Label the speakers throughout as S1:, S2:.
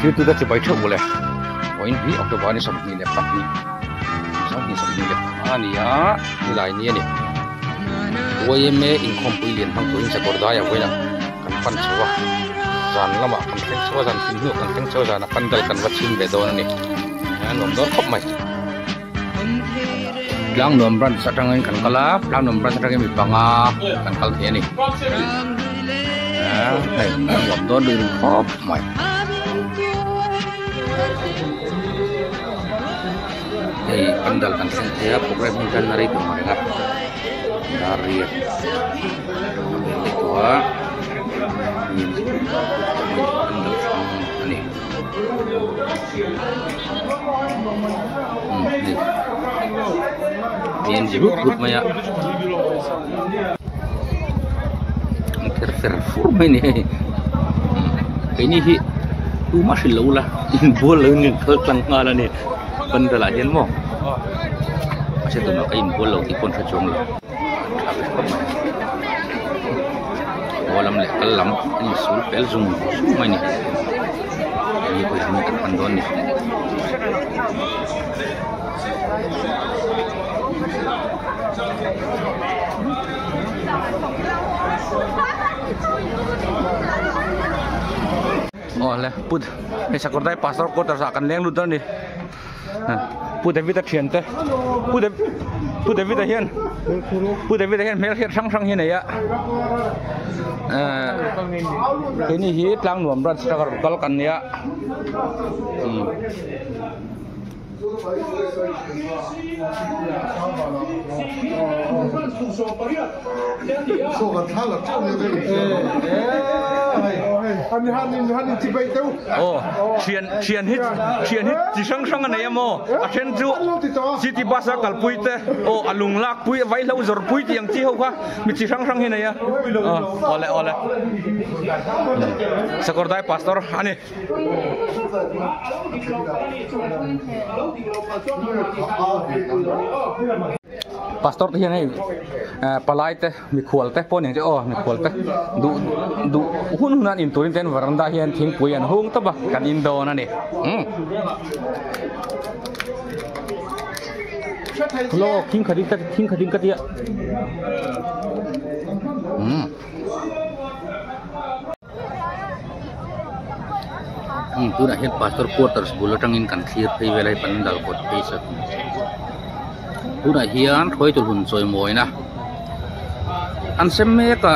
S1: Thirtute chibai theuh ule. Vawiin hi October ni 22 25 a ni a, nilai ni a ni. YMA inkhawmpui lian hmang turin sakawr daiah vawiin ah kan pan chho a, zan lamah kan thleng chho a, zan thim hnuah kan thleng chho a, zanah pandal kan va chhim ve dawn a ni. A nuam dawn khawp mai. Tlangnuam branch atangin kan kal a, Tlangnuam branch atangin mi panga kan kal thei a ni. Hei a nuam dawn lui ring khawp mai. Hei pandal kan thleng thei a, program hi tan a rei tawh ang reng a, dar riat a bel leh tawh a, pandal hrang a ni. Hian zi rup rup mai a an kher fer fur mai a ni hei keini hi tumah hrilh lo ula inbual lo in kan kal tlang nghal a ni pandal ah hian maw mahse tunah ka inbual lo tih pawh an hre chuang lo tha ve khawp mai haw lam leh kal lam a insul fel zung zung mai a ni. Hei pawh hi kan pan dawn a ni. Aw le put hei sakawr dai pastor quarters ah kan leng lut dawn a ni. Pu David a thian te Pu David Pu David a hian Pu David a hian hmel hriat hrang hrang hi a nei a eh keini hi Tlangnuam branch atanga rawn kal kan nia umm. Aw thian thian hi thian hi chi hrang hrang a nei a maw a then chu city bus a kalpui te aw a lung lak pui a vaihlo zawrh pui tih ang chi ho kha mi chi hrang hrang hi a nei a aw awle awle sakawrdai pastor a ni. Pastor te hian hei palai te mikhual te pawh nen chu aw mikhual te duh duh hun hun an in turin ten varanda hian thingpui an hung tawp a kan in dawn a ni umm hello thing khat in ka thing khat in ka tia umm. Tunah hian pastor quarters bul atangin kan thlir phei vel a hei pandal kawt phei saw tunah hian hruaitu hun chawimawina an sem mek a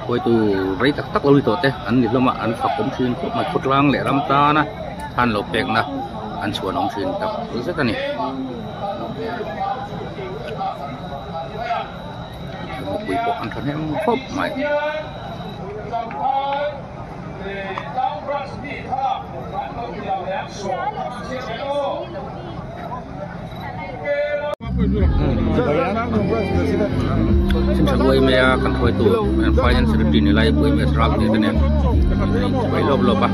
S1: hruaitu rei tak tak lo ni tawh te an ni hlawm a an fak awm thin khawp mai khawtlang leh ram tana han lo pekna an chhuan awm thin tak zet a ni. Mipui pawh an thahnem khawp mai. Simsangwai mai a kan hruaitu finance secretary ni lai pui mai ral te nen chibai lawp lawp a.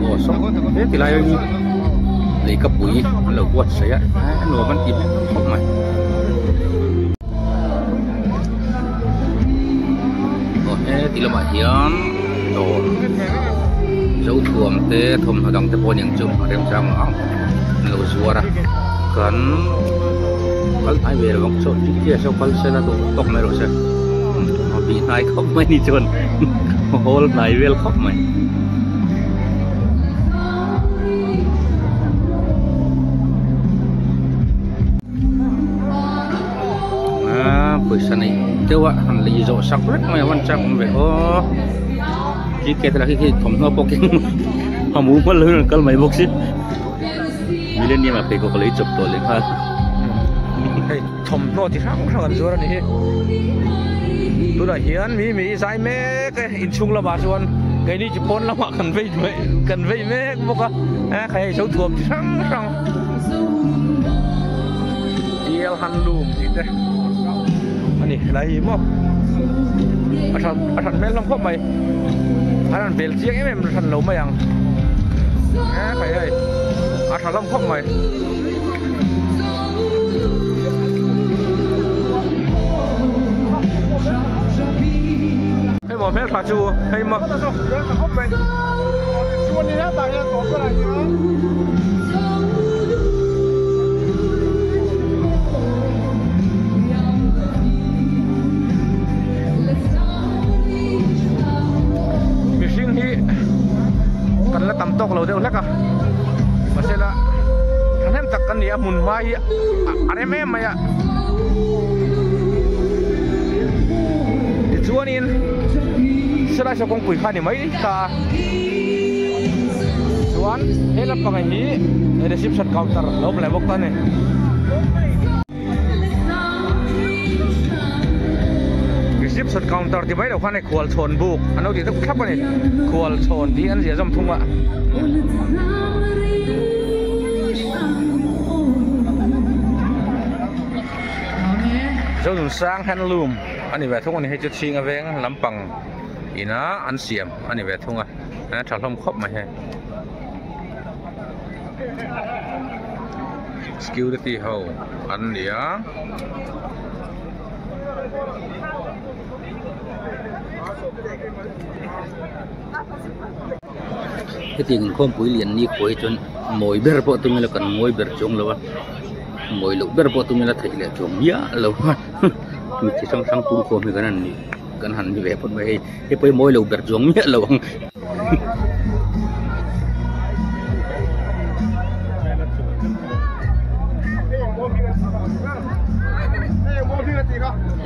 S1: Aw saw he tilai hi leikapui an lo buatsaih a a nuam an ti hmel khawp mai. Aw he ti lamah hian dawr zothuam te thawmhnaw dang te pawh aniang chu a remchang ang an lo zuar a kan kal hnai ve lo ang chaw chiah saw kal sela duh tawk mai rawh se a bih hnai khawp mai ni chuan hawl hnai vel khawp mai. Pawisa neih deuh a han lei zawh sak vek mai a van chak awm ve aw ticket lah khi khi thawmhnaw pawh keng a mumal lo in an kal mai bawk si millennium ah pheikhawk a lei chawp tawh leh nghal.
S2: Hei thawmhnaw chi hrang hrang an zuar a ni hi tunah hian mi mi zai mek e inchhung lamah chuan keini chi pawn lamah kan vei kan vei mek bawk a a hei zo thuam chi hrang hrang tial han lum tih te a ni helai hi maw a that a that hmel hlawm khawp mai an han bel chiang em em hran lo mai ang e khai hei a tha hlawm khawp mai. hmeltha chu hei maw. Mihring hi kan la tam tawk lo deuh hlek a, mahsela thahnem tak kan ni a, hmun hma hi a rem em mai a. Tichuanin silai saw kawngpui kha a ni mai ta a, chuan he lampang hi reception counter lo awm leh bawk ta a ni. Reception counter ti mai lo khan hei khual chhawn buk an lo tih deuh thlap a ni khual chhawn tih an ziah zawm thung a. Zonunsang handloom a ni ve thung a ni hei chu chhinga veng lampang ina an siam a ni ve thung a a tha hlawm khawp mai hei. Security ho an ni a.
S1: Hetiang inkhawmpui lian ni khuai hi chuan mawi ber pawh tum ila kan ngawi ber chuang lo a, mawi loh ber pawh tum ila theih leh chuang miah lo a mi chi hrang hrang pum khawm hi kan han ni kan han ni ve phawt mai hei hei pawh hi mawi lo ber chuang miah lo ang.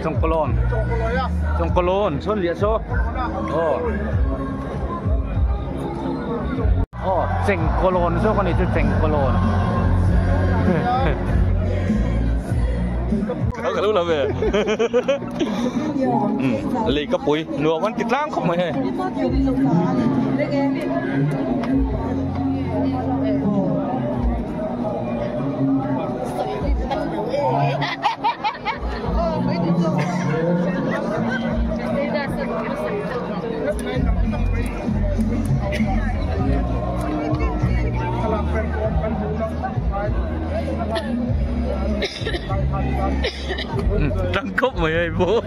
S2: Chawngkawlawn Chawngkawlawn chuan liah saw aw. Aw chengkawlawn zawk a ni chu chengkawlawn ka lo la ve lei ka pui nuam an ti tlang khawp mai hei Tang khawp mai hei pawh.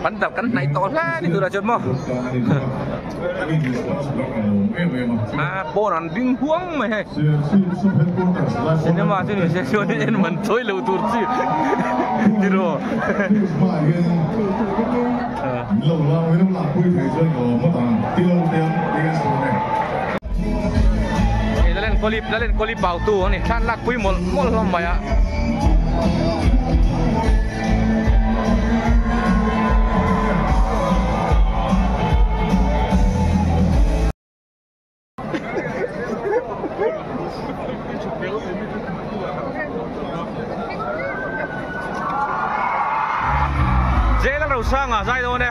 S2: Kan tak kan hnaih tawh hle ni turah chuan maw. A pawn an ding huang mai hei. Cinema chu ni se chuan en man chawi lo tur chi tiraw. Hei Lalen Kawli Lalen Kawli Pautu a ni thlan lak pui mawlh mawlh hlawm mai a. Jail a rosanga zai dawn e.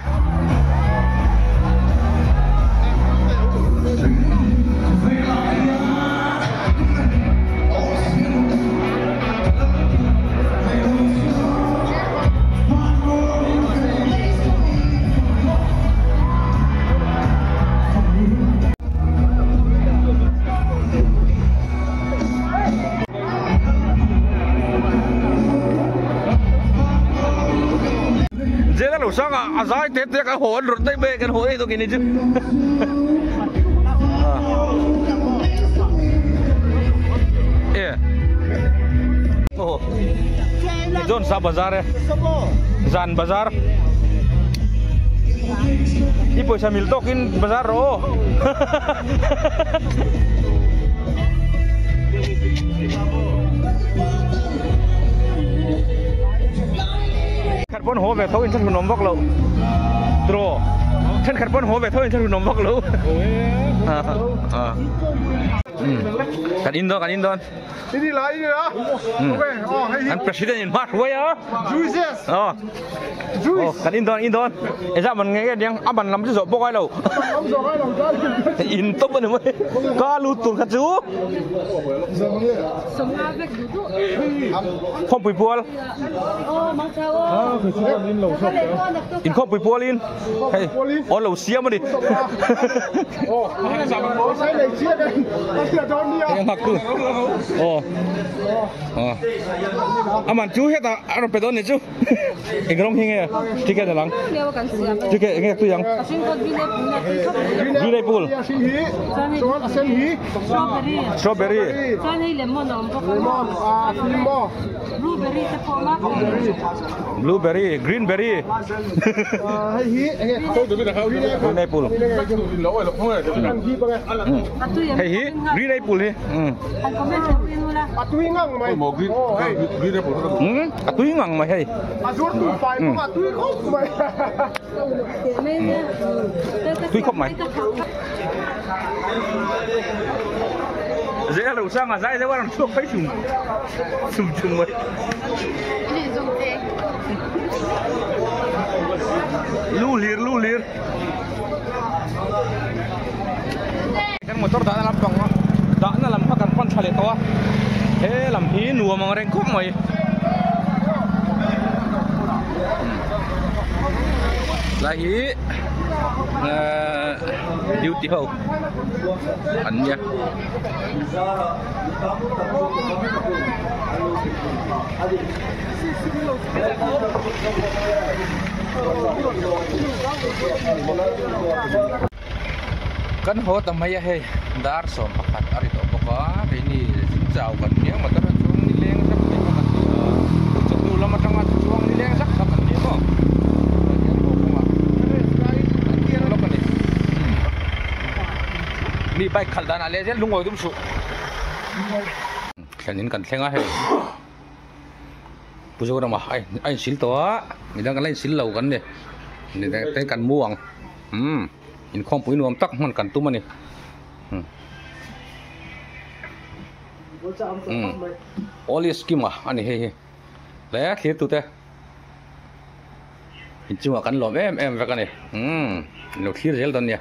S2: Jail a lo sang a, a zai te te kan haw an rawn daih mai a, kan haw daih tawh kini chu. E. Oh. John sa bazar e. Zan bazar. I pawisa mil tawkin bazar rawh aw. Khat pawn haw ve tho in thlathlun awm vak lo. Draw. Thenkhat pawn haw ve tho in thlathlun awm vak lo. Kan in dawn kan in dawn. An president in hma hruai a. Oh. Oh, kan in dawn in dawn. Eza man nge nge diang a ban lam chu zawh bawk ai lo. In top ani mai. Ka lut tur kha chu. Khawmpui pual. In khawmpui pual in. Hei, aw lo siam ani.
S1: Hei a nghak tu. Aw. Aw. Aman chu hetah a rawn pe dawn ni chu. Eng rawng hi nge ticket a lang? Ticket eng nge tui ang? Green apple. Strawberry. Blueberry, greenberry. Green apple. Hei hi green apple hi.
S3: A tui ngang mai.
S1: Hmm, a tui ngang mai hei.
S3: A zuar tu fai bawk a tui khawp mai.
S1: Tui khawp mai. Dễ lo sang à dai dai làm chuộc thấy chùm chùm chùm mai. Lu lir lu lir. Kan motor dahna lam pang dahna lam kha kan pan tha leh tawh a he lam hi nuam ang reng khawp mai lai hi ehh duty ho an nia. Kan haw ta mai a hei dar 11 a ri tawh bawk a keini zing chau kan hniang motor a chuang ni leng zak mai kha kan ni a chawhnu lam atanga chuang ni leng zak kha kan ni maw tah hian haw kawngah kan thleng lawk a ni mi bike khalh danah leh zel lungawi dum suh thlen in kan thleng a hei. Pu Zorama a insil tawh a midang kan la insil lo kan ni midang te kan mu ang umm inkhawmpui nuam tak hman kan tum a ni umm all is scheme a ani hei hi hle thlir tute inchungah kan lawm em em vek a ni umm lo thlir zel dawn nia.